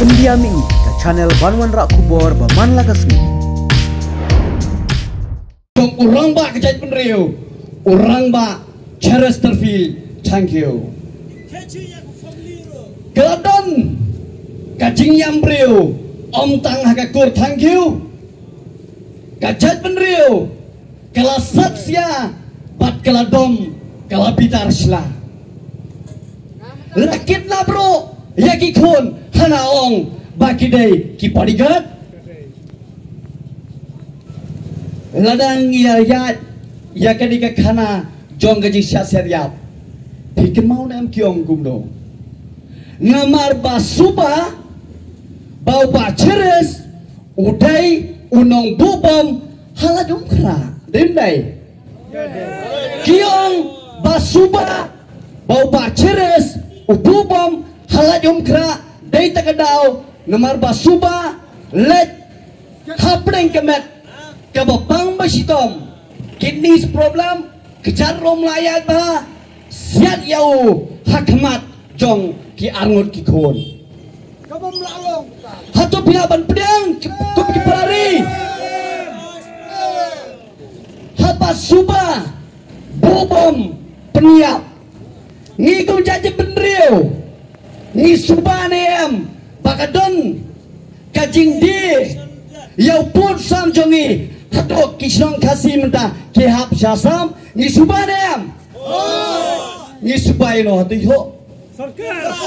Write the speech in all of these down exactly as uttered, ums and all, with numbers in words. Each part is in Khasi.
India Ming, ka channel ban wanrah khubor ba man la ka sngi. Jong u rangbah ka jaitbynriew, u rangbah Chesterfield Thangkhiew. Ka la don ka jingïam briew ym tang ha ka kur Thangkhiew, ka jaitbynriew ka la sat sia bad ka la dom, ka la bitar sla. La kidnap ruh ïa ki khun, hana ong ba ki dei ki bodyguard. Lada ngi ïa ïaid ïa kane ka khana jong ka jingshah seriap, phi kynmaw ne em ki ong kumno? Namar ba suba ba u Bah Cheris u dei u nongbuh bom ha Laitumkhrah, dei ym dei? Ki ong ba suba ba u Bah Cheris u buh bom ha Laitumkhrah, dei ta ka daw namar ba suba leit hapdeng ka met kaba pang ba shitom, kidneys problem, ka jat rum la ïaid bha, siat ïa u ha khmat jong ki arngut ki khun. Hato phi lah ban pdiang ki, kum ki para ri? Haba suba buh bom pynïap, ngi kum jaitbynriew ngi suba ne em ba ka don ka jingdie ïa u pud sam jong ngi? Hato ki shnong Khasi mynta ki hap sha Assam? Ngi suba ne em? Ngi suba ïa no hato ïoh?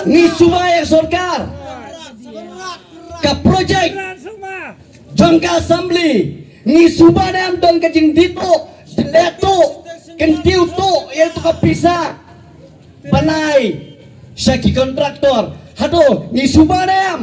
Ngi suba ïa sorkar. Ka project jong ka assembly, ngi suba ne em don ka jingdie tuh, dleh tuh, kyntiew tuh ïa tu ka pisa ban ai sha ki contractor? Hato ngi suba ne em?